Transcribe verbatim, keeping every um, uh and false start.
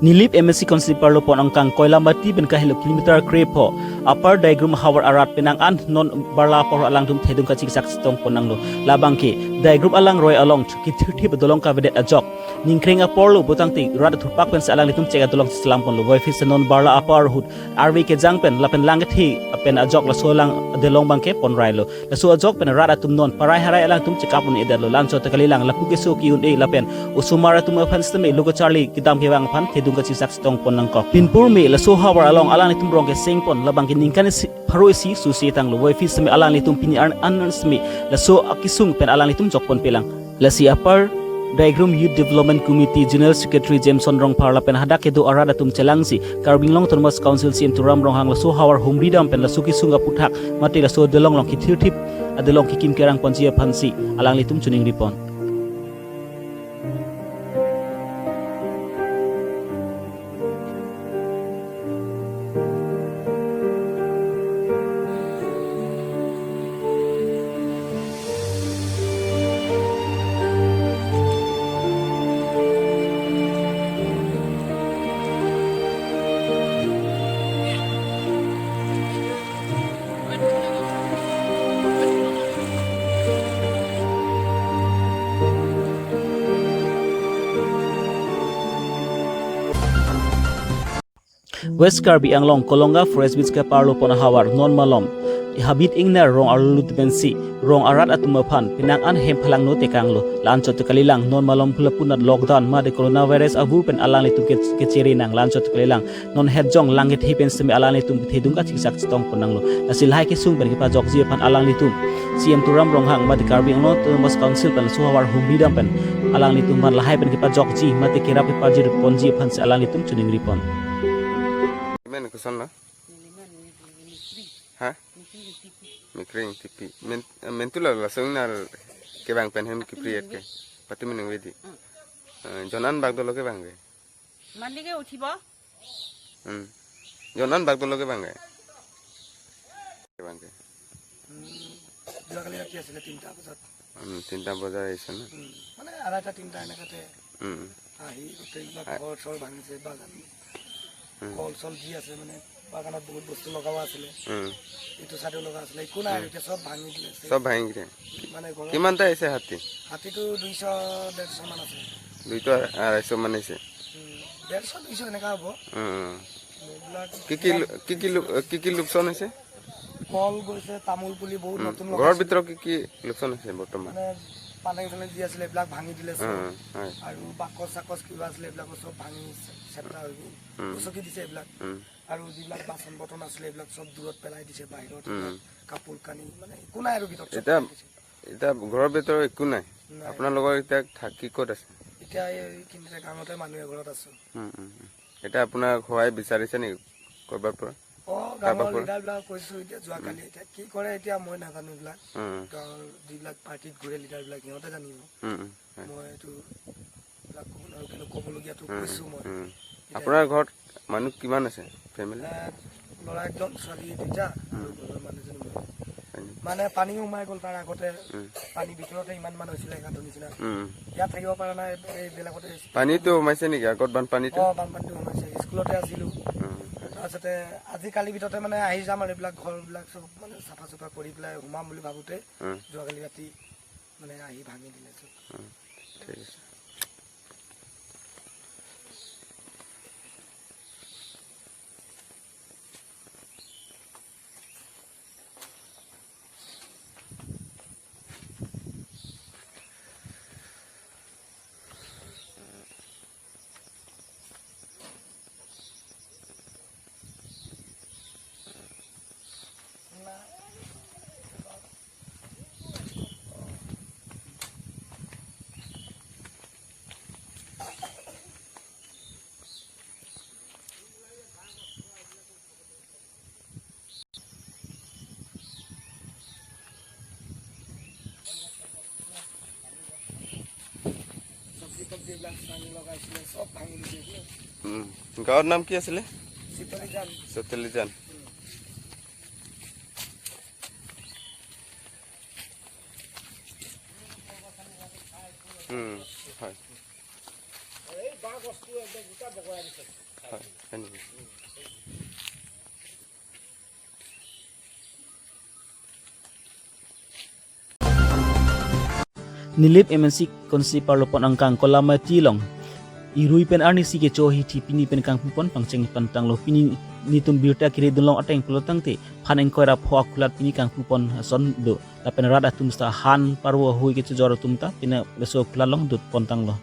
Nilip M A C constituency arlo pon angkang Koilamati pen kahelo kilometer krepho Upper Daigrum havar arat penang an non Barla apor alangtum thedung kachingsak chetong pon nanglo. Labangke Daigrum alangroi along kithirthip dolong kavedet ajok ningkreng aporlo, botangte rat athurpak pensi alanglitum chek adolong selam ponlo. Voiphit si non Barla apor ahut arve kejang pen lapen lang kethe pen ajok laso alang adelong abangke ponrailo. Laso ajok pen rat atum non parai harai alangtum chekap un-edetlo. La-anchot kalilang lapu keso ki-un-e lapen osomar atum aphan sitame lo kacharli kedam kevang aphan thedung kachingsak chetong pon nangkok. Pinpur me laso havar along alanglitum rong keseng pon, labangke ningkan isi pharo isi susi tanglo. Voiphit sitame alanglitum pini an an sitame laso akesung pen alanglitum jok ponpelang. Lasi Upper Daigrum Youth Development Committee General Secretary Jameson Rongphar lapen hadak kedo arat atum chelangsi Karbi Anglong Autonomous Council C E M Tuliram Ronghang laso havar humri dam pen laso kesung aputhak mate laso adelong along kithirthip adelong kekim kerang ponji aphansi alanglitum choningri pon. West Karbi Anglong Kolonga Forest Beach keparlo pon ahavar non malom habit ingnar rong arlo lut pensi rong arat atum aphan penang an hem phalangno tekanglo. La-anchot kalilang non malom phulapunat lockdown mate coronavirus avur pen alanglitum ke kechere nang. La-anchot kalilang non hetjong lang kethe pen sitame alanglitum thedung kachingsak chetong pon nanglo. Lasi lahai kesung pen kepajokji aphan alanglitum C E M Tuliram Ronghang mate Karbi Anglong Autonomous Council pen laso havar humri dam pen alanglitum aphan lahai pen kepajokji mate kerap kepajir ponji aphansi alanglitum choningri pon. Men koson lo? Ha? Mikring T P. Men, mentu lo laso ingnar kevang pen hem kipri-et ke. Pati meneng vedi. Eh, jon an bak dolo kevang ke. Mandi ke uthibo? Hmm. Jon an bak dolo kevang ke. Kevang ke. উম, যোৱাকালি ৰাতি আছিলে তিনিটা বজাত। উম, তিনিটা বজাত আহিছে ন? উম, মানে আঢ়ৈটা তিনিটা এনেকাতে উম। আহি গোটেইবিলাক আ- ঘৰ চৰ ভাঙিছে, বাগান, উম। কল চল যি আছে মানে বাগানত বহুত বস্তু লগাও আছিলে। উম। এইটো চাইডেও লগা আছিলে, একো নাই আৰু উম। এতিয়া চব ভাঙি দিলে। চব ভাঙি দিলে। মানে ঘৰত কিমানটা আহিছে হাতী? হাতীটো দুইশ, ডেৰশ মান আছে। দুইশ, আঢ়ৈশ মান আহিছে। উম, ডেৰশ, দুইশ এনেকা হ'ব। উম, উম। এইবিলাক কি কি লো-, কি কি লো-, কি কি লোকচান হৈছে? কল গৈছে, তামোল পুলি বহুত উম, নতুন ঘৰৰ লগাইছে। ভিতৰত কি কি লোকচান হৈছে বৰ্তমান? মানে পালেং চালেং যি আছিলে এইবিলাক ভাঙি দিলে চব। উম, হয়। আৰু বাকচ চাকচ কিবা আছিলে এইবিলাকো চব ভাঙি চে-, চেপটা হৈ গ'ল। উম। গচকি দিছে এইবিলাক। উম। আৰু যিবিলাক বাচন বৰ্তন আছিলে এইবিলাক চব দূৰত পেলাই দিছে বাহিৰত। উম। এইবিলাক কাপোৰ কানি মানে একো নাই আৰু ভিতৰত চব এতিয়া, পেলাই দিছে। এতিয়া ঘৰৰ ভিতৰত একো নাই? নাই। আপোনালোকৰ এতিয়া থাকি ক'ত আছে? এতিয়া এইখিনিতে গাঁৱতে মানুহ এঘৰত আছো। উম, উম, উম। এতিয়া আপোনাক সহায় বিচাৰিছে নেকি ক'ৰবাৰ পৰা? অ, কাৰোবাৰ গাঁৱৰ পৰা? লিডাৰবিলাক কৈছো এতিয়া যোৱাকালি। উম। এতিয়া কি কৰে এতিয়া মই নাজানো এইবিলাক। উম, উম। গাঁৱৰ যিবিলাক পাৰ্টিত ঘূৰে লিডাৰবিলাক সিহঁতে জানিব। উম, উম, হয়। মই এইটো এইবিলাক ক'ব নোৱাৰো, কিন্তু ক'বলগীয়াটো উম, কৈছো মই। উম। এতিয়া আপোনাৰ ঘৰত মানুহ কিমান আছে, ফেমিলি? এ, ল'ৰা একজন, ছোৱালী দুটা, উম। আৰু ঘৰৰ মানুহজনী মই। হয় নেকি? মানে পানী সোমাই গ'ল তাৰ আগতে, উম। পানী ভিতৰতে ইমান মান হৈছিলে গাঁতৰ নিচিনা। উম। ইয়াত থাকিব পৰা নাই, এই বেলেগতে পানীটো সোমাইছে নেকি আগত, বানপানীটো? অ, বানপানীটো সোমাইছে, স্কুলতে আছিলো। উম। তাৰপিছতে আজি কালিৰ ভিতৰতে মানে আহি যাম আৰু এইবিলাক ঘৰবিলাক চব মানে চাফা চুফা কৰি পেলাই সোমাম বুলি ভাবোতে উম। যোৱাকালি ৰাতি মানে আহি ভাঙি দিলে চব। উম, ঠিক আছে। চব্জি তব্জি এইবিলাক আনি লগাইছিলে, চব ভাঙি দিছে এইবিলাক। উম। গাঁৱৰ নাম কি আছিলে? চিতলিজান। চিতলিজান। উম, হয়। হয়, হয় নেকি? Nilip M N C constituency parlopon angkang Kolamati along irui pen arnisi kecho ahithi pini pen kangpupon pangcheng pantanglo. Pini netum birta kiri dunlong ateng pulo tangte phan ingkoi ra pho akulat pini kangpupon ason do. Lapen rat atum seta han parvo ahui kechojor atum ta pini laso akulat along dut pontanglo.